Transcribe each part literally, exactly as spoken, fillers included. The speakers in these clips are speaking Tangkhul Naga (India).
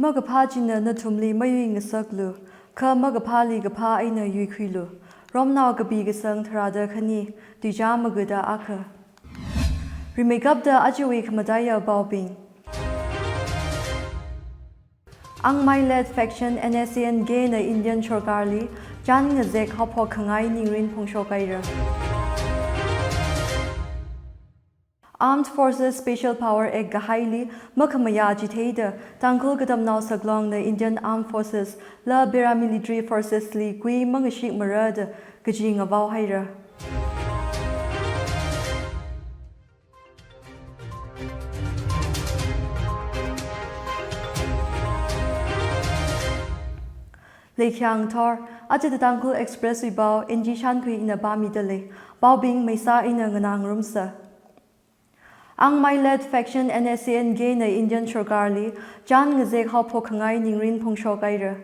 Makaphā china nathumli mayuingasaklu, kha makaphāli kaphā eina yuikhuilu. Romnao kapi kasang tharāda khani, tuizā magada akha. Rimeikapta ajawui khamataiya paobing. Angmai-led faction N S C N K na Indian sorkarli chān ngazek haophok khangai ningrin phongshok haira. Armed Forces Special Power Act kahaili makhamayā chitheida Tangkhul Katamnao Saklongna Indian Armed Forces la Paramilitary Forces li kui mangashikmara da kaji ngavao haira. Leikhyang thor, aja The Tangkhul Express wui pao, N G Shankhui ina pāmida lei. Paobing maisā ina nganā ngarumsa. Angmai-led faction N S C N K na Indian sorkarli chān ngazek haophok khangai ningrin phongshok haira.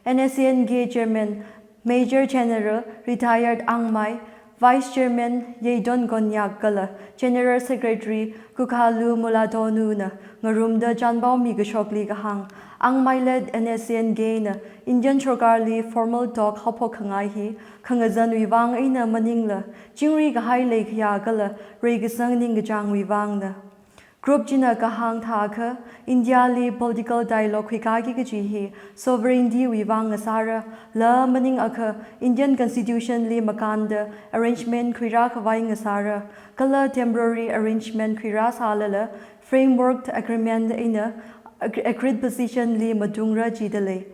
N S C N K Chairman Major General Retired Angmai, Vice Chairman Yeidon Konyak kala General Secretary Kukhalu Muladonuna ngarumda chānpao mikashokli kahāng, Angmai-led N S C N K na Indian sorkarli formal talk haophok khangai hi khangazanwui vang eina maningla, chingri kahai leikhayā kala reikasang ningkachāngwui vangna. Group china kahāng thākha, India li political dialogue khuikāki kaji hi sovereignty wui vang ngasāra, la maningakha Indian Constitution li makānda arrangement khuirā khavai ngasāra, kala temporary arrangement khuirā sālala framework agreement eina ag-, agreed position li matungra jida lei.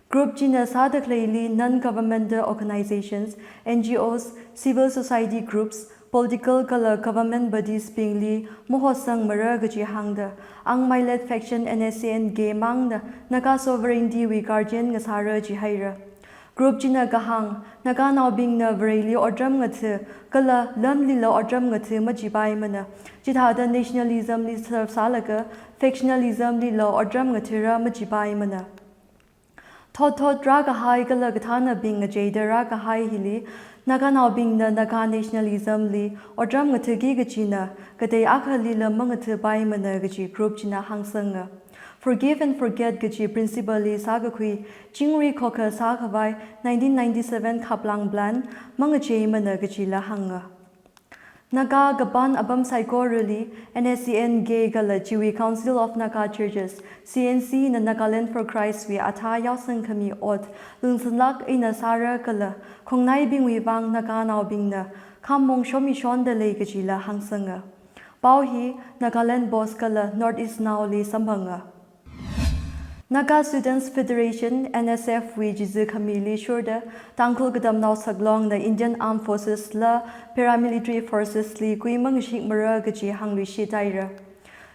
Group china sāda khaleili non-governmental organizations, N G Os, civil society groups, political kala government bodies bingli mahosangmara kaji hāngda, Angmai-led faction N S C N K mangna Naga sovereignty wui guardian ngasāra jihaira. Group china kahāng, Naganaobingna Vareli otram ngatha, kala lamlila otram ngatha majipaimana. Chithāda nationalism li serve sālaga factionalism lila otram ngathara majipaimana. Thotthot rākahai kala kathānabing ngacheida rākahai hili, Naganaobingna Naga nationalism li otram ngathaki kajina, katei akhalila mangathapaimana kaji group china hāngsanga. Forgive and forget kaji principle li sākakhui, chingri khokha sākhavai nineteen ninety-seven Khaplang Plan mangacheimana kajila hānga. Naga kapan apam saikorali N S C N K kala chiwui Council of Naga Churches, C N C na Nagaland for Christ wui athā yaosangkhami ot lungsanlāk eina sāra kala khongnaibingwui vang Naganaobingna khammong shomishonda lei kajila hāngsanga. Pao hi Nagaland Post kala North East Now li samphanga. Naga Students Federation, N S F wui chizi khamili shurda, Tangkhul Katamnao Saklongna Indian Armed Forces la Paramilitary Forces li kui mangashikmara kaji hāngluishit haira.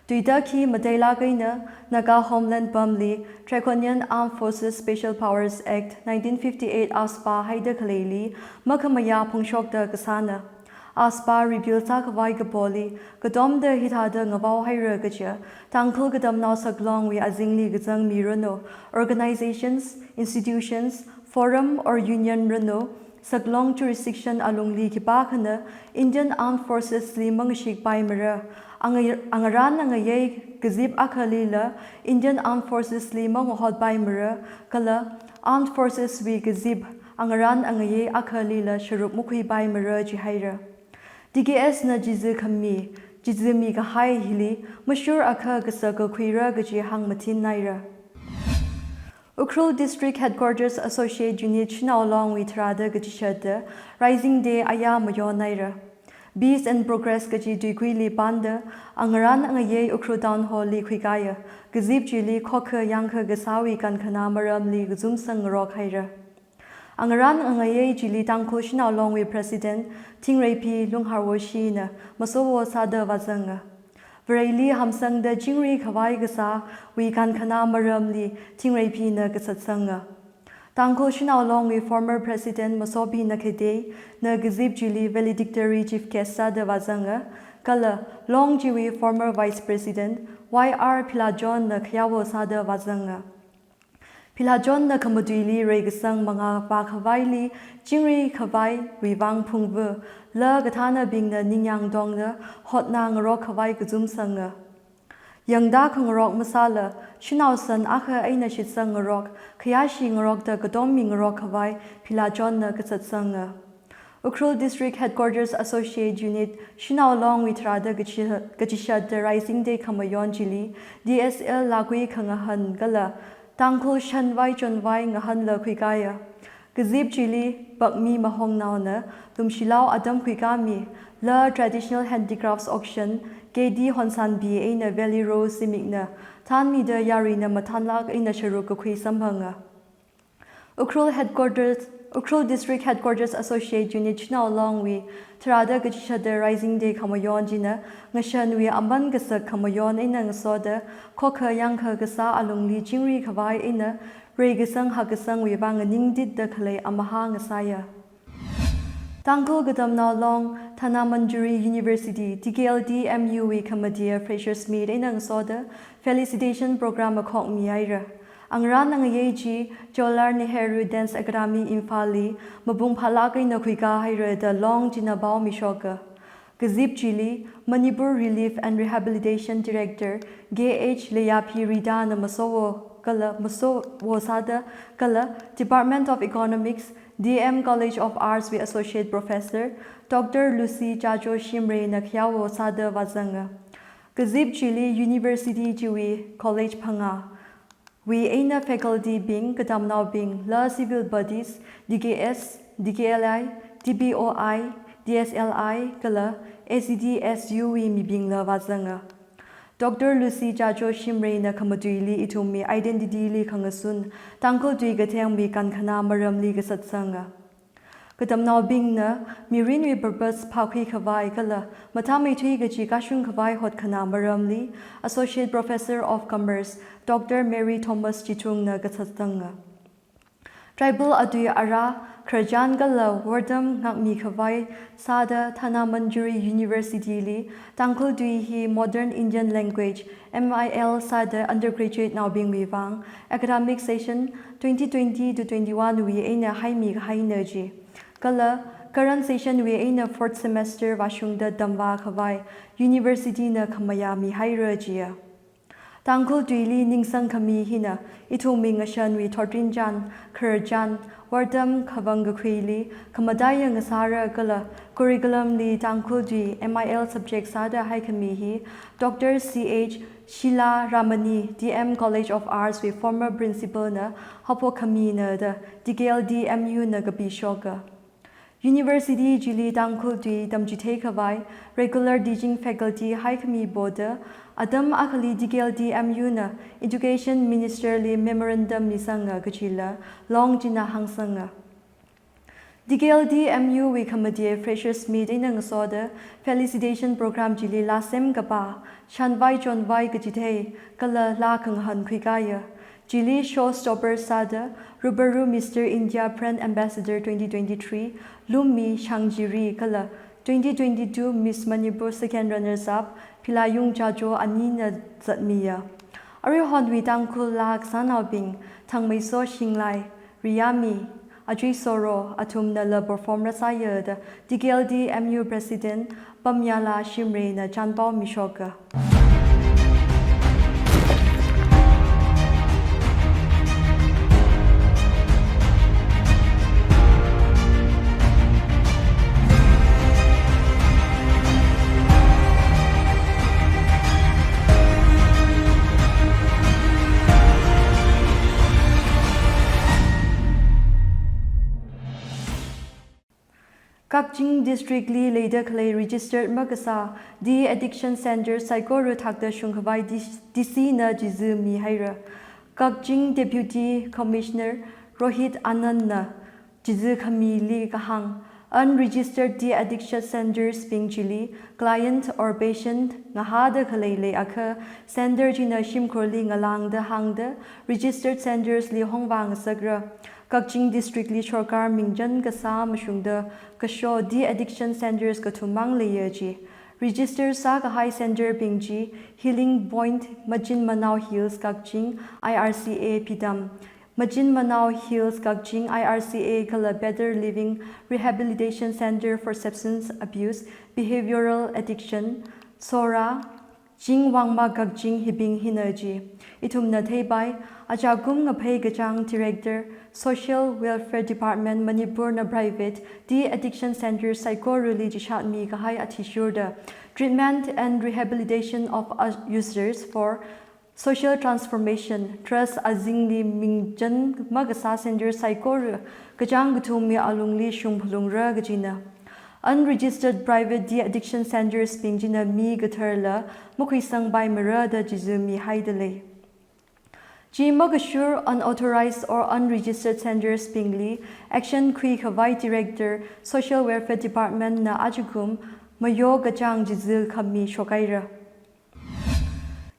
Tuitak hi matailāk eina, Naga Homeland pamli Draconian Armed Forces Special Powers Act nineteen fifty-eight AFSPA haida khaleili makhamayā phongshokda kasāna. AFSPA repeal sākhavai kapoli, katomda hithāda ngavao haira kaja, Tangkhul Katamnao Saklongwui azingli kazang mi ranu, organizations, institutions, forum or union ranu, Saklong jurisdiction alungli khipākhana Indian Armed Forces li mangashikpaimara, anga-, angarān angayei kazip akhalila Indian Armed Forces li mangahotpaimara, kala Armed Forces wui kazip angarān angayei akhalila sharuk makhuipaimara jihaira. T K S na chizi khami, chizi mikahai hili mashurakha kasaka khuira kaji hāngmathin haira. Ukhrul District Headquarters Associate Unit Shanao Longwui tharāda kachishatda Rising Day ayā mayon haira. Peace and Progress kaji tuikuili panda, angarān angayei Ukhrul Town Hall li khuikaya kazip chili khokha yangkha kasāwui kankhana maramli kazumsang ngarok haira. Angarān angayei chili Tangkhul Shanao Longwui President Thingreiphi Lungharwoshina masowo sāda vāzanga. Vareli hamsangda chingri khavai kasāwui kankhana maramli Thingreiphina kasatsanga. Tangkhul Shanao Longwui former President Masophi Nakhetheina kazip chili valedictory chief guest sāda vāzanga, kala Long chiwui former Vice President Y R Philachonna khayawo sāda vāzanga. Philachonna khamatuili reikasang mangā vākhavaili chingri khavaiwui vang phungva, la kathānabingna ningyāng tongda hotnā ngarok khavai kazumsanga. Yangda khangarok masāla, shanao san akha eina shitsang ngarok, khayāshi ngarokda katommi ngarok khavai philā chonna kazatsanga. Ukhrul District Headquarters Associate Unit, Shanao Longwui tharāda kachi-, kachishatda Rising Day khamayon chili, D S L lākui khangahān kala Tangkhul shanvai chonvai ngahānla khuikāya. Kazip chili, Pakmi Mahongnaona lumshilao atam khuikāmi, La Traditional Handicrafts Auction, K D Honsanbi eina Valley Rose Zimikna, thanmida yaruina mathānlāk eina sharuk kakhui samphanga. Ukhrul Headquarters, Ukhrul District Headquarters Associate Unit Shanao Longwui tharāda kachishatda Rising Day khamayon china, ngashanwui aman kasak khamayon eina ngasoda, khokha yangkha kasā alungli chingri khavai eina, reikasang hakkasangwui vang nganingtitda khalei amahā ngasāya. Tangkhul Katamnao Long, Dhanamanjuri University, T K L D M U wui khamatia Freshers Meet eina ngasoda Felicitation Program makhokmihaira. Angarān angayei chi Jawaharlal Nehru Dance Academy Imphal li mapung phālāk eina khuikāhaira da Long china pao mishoka. Kazip chili, Manipur Relief and Rehabilitation Director, K H Leiyaphi Rita na masowo kala masowo sāda kala Department of Economics, D M College of Arts wui Associate Professor, Doctor Lucy Chajo Shimray na khayawo sāda vāzanga. Kazip chili University chiwui College phangā wui eina faculty bing, katamnaobing, la civil bodies, D K S, D K L I, D P O I, D S L I, kala A C D S U wui mibingla vāzanga. Doctor Lucy Chajo Shimray na khamatuili ithumwui identity li khangasun, Tangkhul tui kathengwui kankhana maramli kazatsanga. Katamnaobingna mirinwui purpose phākhui khavai kala mathāmeithui kachi kashung khavai hotkhanā maramli Associate Professor of Commerce, Doctor Mary Thomas Chithungna kazatsanga. Tribal atui ara, khararchan kala wortam ngakmi khavai sāda Dhanamanjuri University li Tangkhul tui hi Modern Indian Language, M I L sāda undergraduate naobingwui vang academic session twenty twenty to twenty-one wui eina haimi kahaina ji. Kala current session wui eina fourth semester vāshungda tamvā khavai University na khamayā mihaira jiya. Tangkhul tuili ningsang khami hina ithumwui ngashanwui thotrinchān, khararchān, wortam khavang kakhuili khamataiya ngasāra kala curriculum li Tangkhul tui M I L subject sāda haikhami hi Doctor C H Sheila Ramani, D M College of Arts wui former principal na haophok khamina da T K L D M U na kapishoka. University chili Tangkhul tui tamchithei khavai regular teaching faculty haikhami poda atam akhali T K L D M U na Education Minister li memorandum misanga kachila Long china hāngsanga. T K L D M U wui khamatia Freshers Meet eina ngasoda felicitation program chili laa semkapā, shanvai chonvai kachithei, kala laa khangahān khuikāya. Chili showstopper sāda Rubaru Mister India Brand Ambassador twenty twenty-three, Lummi Shangjiri kala twenty twenty-two Miss Manipur second runners up, Philayung Chajo anina zatmiya. Aruihonwui Tangkhul laa kasānaobing, Thangmeiso Shinglai, Riyami, Ajui Soro, athumnala perform rāsāya da T K L D M U President Pamyala Shimray na chānpao mishoka. Kakching District li leida khalei registered makasā de-addiction center saikora thakda shungkhavai D-, D C na chizu mihaira. Kakching Deputy Commissioner Rohit Anand na chizu khamili kahāng, unregistered de-addiction centers bing chili client or patient ngahāda khalei leiakha center china shimkhurli ngalāngda hāngda registered centers li hongvā ngasakra. Kakching District li sorkar mingchan kasā mashungda kasho de-addiction centers kathummang leiya ji. Register sākahai center bing chi Healing Point, Machin Manao Hills Kakching, I R C A Pidam, Machin Manao Hills Kakching, I R C A kala Better Living Rehabilitation Center for Substance Abuse, Behavioral Addiction, SORA, Chingwangma Kakching hibing hina ji. Ithumna theipai, ajakum ngaphei kachāng Director, Social Welfare Department Manipur na private de-addiction centre saikorali chishatmi kahai athishurda Treatment and Rehabilitation of Users for Social Transformation Trust azingli mingchan makasā centre saikora kachāng kathumwui alungli shungphalungra kajina. Unregistered private de-addiction centres bing china mi katharla makhuisangpaimara da chizu mihaida lei. Chi makashur unauthorized or unregistered centres bingli action khuikhavai Director Social Welfare Department na ajakum mayo kachāng chizu khami shokhaira.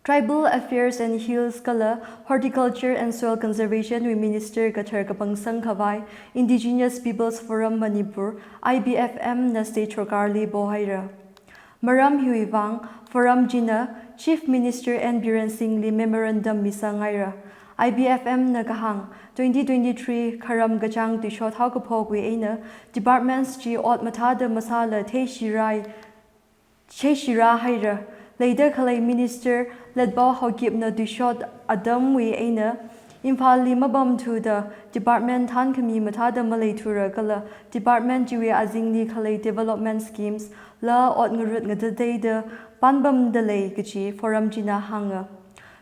Tribal Affairs and Hills kala Horticulture and Soil Conservation wui Minister kathar kapangsang khavai Indigenous Peoples Forum Manipur, I B F M na state sorkarli pohaira. Maram hiwui vang forum china Chief Minister N Biren Singh li memorandum misangaira. I B F M na kahāng, twenty twenty-three kharam kachāng tuishot haokaphokwui eina departments chi ot mathāda masāla theishirai, theishira haira. Leida khalei Minister Letbau Haokipna tuishot atamwui eina Imphalli mapamthuda department thānkhami mathāda maleithura kala department chiwui azingli khalei development schemes la ot ngarut ngatateida panpamda lei kaji forum china hānga.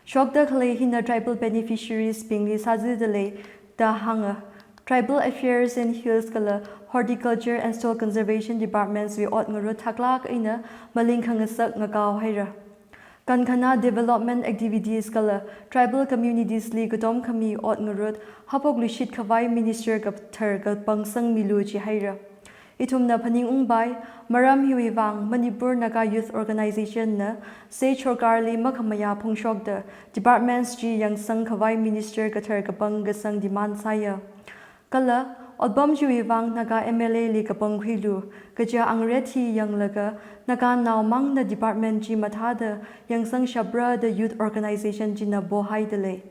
Shokda khalei hina tribal beneficiaries bingli sāzida lei da hānga. Tribal Affairs and Hills kala Horticulture and Soil Conservation Departments wui ot ngarut thaklāk eina maling khangasak ngakao haira. Kankhana development activities kala tribal communities li katomkhami ot ngarut haophokluishit khavai Minister kathar kapangsang milu jihaira. Ithumna phaningungpai, maram hiwui vang Manipur Naga Youth Organization na state sorkarli makhamayā phongshokda departments chi yangsang khavai Minister kathar kapang kasang demand sāya. Kala, otpam chiwui vang Naga M L A li kapangkhuilu, kaja angret hi yanglaga Naganao mangna department chi mathāda yangsang shapra da youth organization china pohaida lei.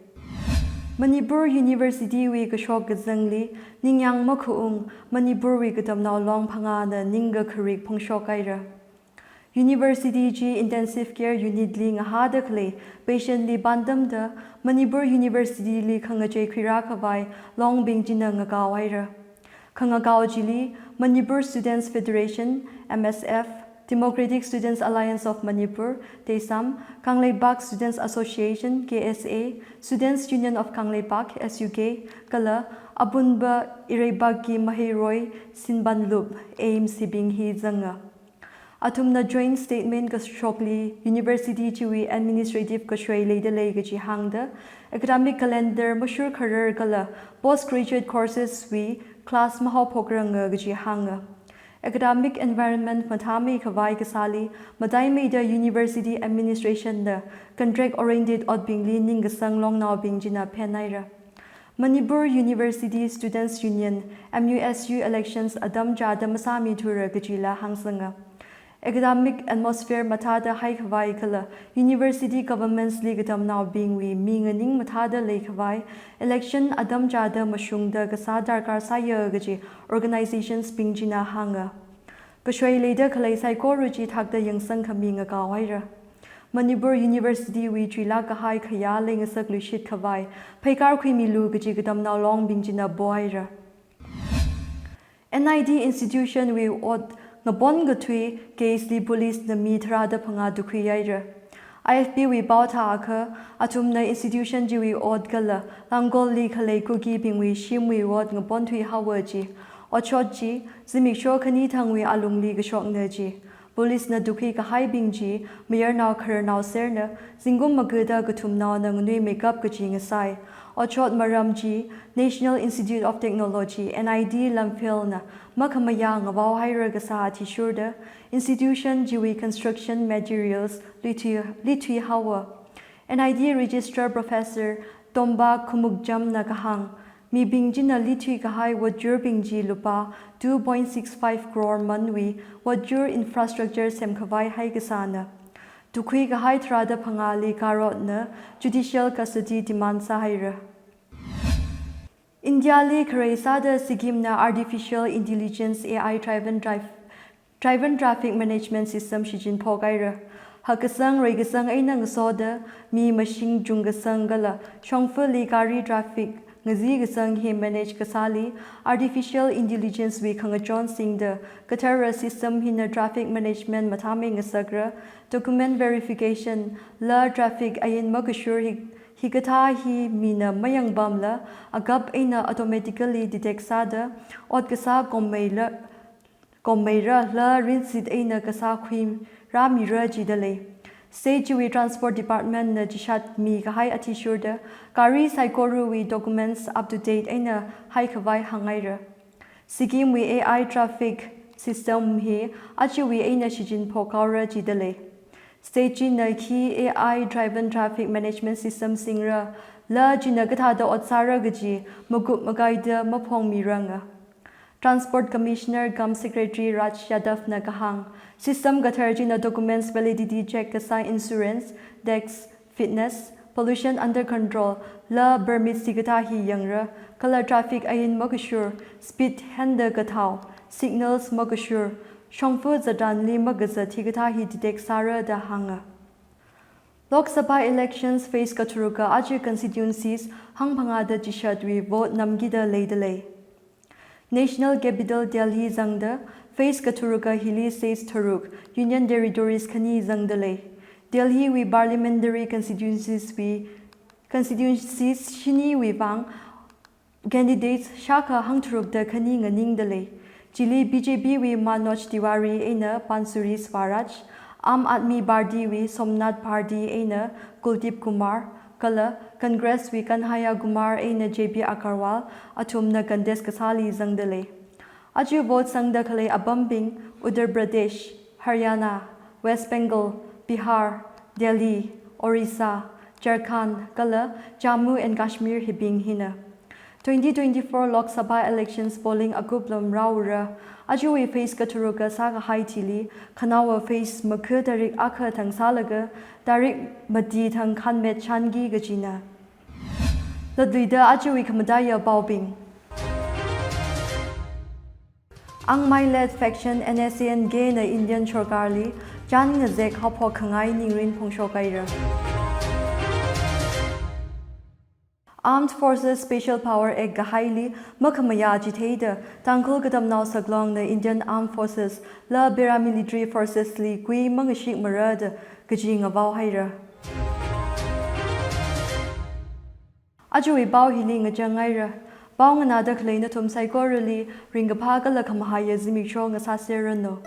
Manipur University wui kashok kazangli ningyāng makhaung Manipur wui katamnao long phangāna ningkakharik phongshok haira. University chi Intensive Care Unit li ngahāda khalei patient li pāntamda Manipur University li khangachei khuirā khavai longbing china ngakao haira. Khangakao chili Manipur Students Federation, M S F, Democratic Students Alliance of Manipur, TESAM, Kangleipak Students Association, K S A, Students Union of Kangleipak, S U K, kala Apunba Ireipakki Maheiroi Sinpanlup, AIMS hibing hi zanga. Athumna joint statement kashokli university chiwui administrative kashoi leida lei kaji hāngda, academic calendar mashur kharar kala postgraduate courses wui class mahaophokrang kaji hānga. Academic environment mathāmei khavai kasāli mataimeida university administration na contract oriented otbingli ningkasang longnaobing china phenhaira. Manipur University Students Union, M U S U elections atam chāda masāmithura kajila hāngsanga. Academic atmosphere mathāda haikhavai kala university governments li katamnaobingwui mi nganing mathāda leikhavai election atam chāda mashungda kasā darkar sāya kaji organizations bing china hānga. Kashoi leida khalei saikora chi thakda yangsang khami ngakao haira. Manipur University wui chuilāk kahai khayā leingasakluishit khavai pheikar khuimilu kaji katamnao longbing china pohaira. N I D institution wui ot ngapon kathui case li police na mi tharāda phangā tukhui haira. I F P wui pao thākha, athumna institution chiwui ot kala Langkolli khalei Kukibingwui shimwui ot ngapon thuihaowa ji. Otshot chi, zimiksho khani thangwui alungli kashokna ji. Police na tukhui kahaibing chi, mayarnao khararnao serna, zingkum magada kathumnaona nganuimeikap kaji ngasai. Otshot maram chi, National Institute of Technology, N I T Lamphel na makhamayā ngavao haira kasā athishurda, institution chiwui construction materials lithui, lithuihaowa. N I T Registrar Professor Tomba Khumukjam na kahāng, mibing china lithui kahai votchur bing chi lupā two point six five crore manwui votchur infrastructure semkhavai haikasāna. Tukhui kahai tharāda phangāli karotna judicial custody demand sāhaira. India li kharei sāda Sikkim na artificial intelligence A I driven drive, driven traffic management system shichinphok haira. Hakkasang reikasang eina ngasoda mi mashing chungkasang kala shongfali gari traffic ngazi kasang hi manage kasāli artificial intelligence wui khangachon singda kathara system hina traffic management mathāmei ngasakra, document verification la traffic ain makashur hi, hikathā hi mina mayangbamla agap eina automatically detect sāda ot kasā kommeila, kommeira la rinsit eina kasā khuirāmira jidalei. State chiwui Transport Department na chishat mikahai athishurda gari saikorawui documents up to date eina haikhavai hāngngaira. Sikkim wui A I traffic system hi ajawui eina shichin phokhaora jidalei. State china khi A I driven traffic management system singra, la china kathāda ot sāra kaji makup makaida maphongmiranga. Transport Commissioner cum Secretary Raj Yadav na kahāng, system kathar china documents validity check kasā, insurance, tax, fitness, pollution under control la permit hikathā hi yangra, kala traffic ain makashur, speed henda kathao, signals makashur, shongfa zatanli makazat hikathā hi detect sāra da hānga. Lok Sabha elections phase katharuka aja constituencies hangphangāda chishatwui vote namkida leidalei. National Capital Delhi zangda phase katharuka hili states tharuk, Union Territories khani zangdalei. Delhi wui parliamentary constituencies wui, constituencies shiniwui vang candidates shākha hangtharukda khani nganingdalei. Chili B J P wui Manoj Tiwari eina Pansuri Swaraj, Aam Aadmi Party wui Somnath Bharti eina Kuldeep Kumar, kala Congress wui Kanhaiya Kumar eina J B Agarwal athumna contest kasāli zangdalei. Aja vote sangda khalei apambing Uttar Pradesh, Haryana, West Bengal, Bihar, Delhi, Orissa, Jharkhand kala Jammu and Kashmir hibing hina. Twenty twenty-four Lok Sabha elections polling akuplam rāura, ajawui phase katharuka sākahai thili khanaowa phase makha tarik akha thang sālaga tarik mati thang khanmet chanki kajina. Latluida ajawui khamataiya paobing. Angmai-led faction N S C N K na Indian sorkarli chān ngazek haophok khangai ningrin phongshok haira. Armed Forces Special Power Act kahaili makhamayā chitheida Tangkhul Katamnao Saklong na Indian Armed Forces la paramilitary forces li kui mangashikmara da kaji ngavao haira. Ajawui pao hili ngachang haira. Pao nganāda khalei nathum saikorali ringkaphā kala khamahaiya zimiksho ngasāserranu.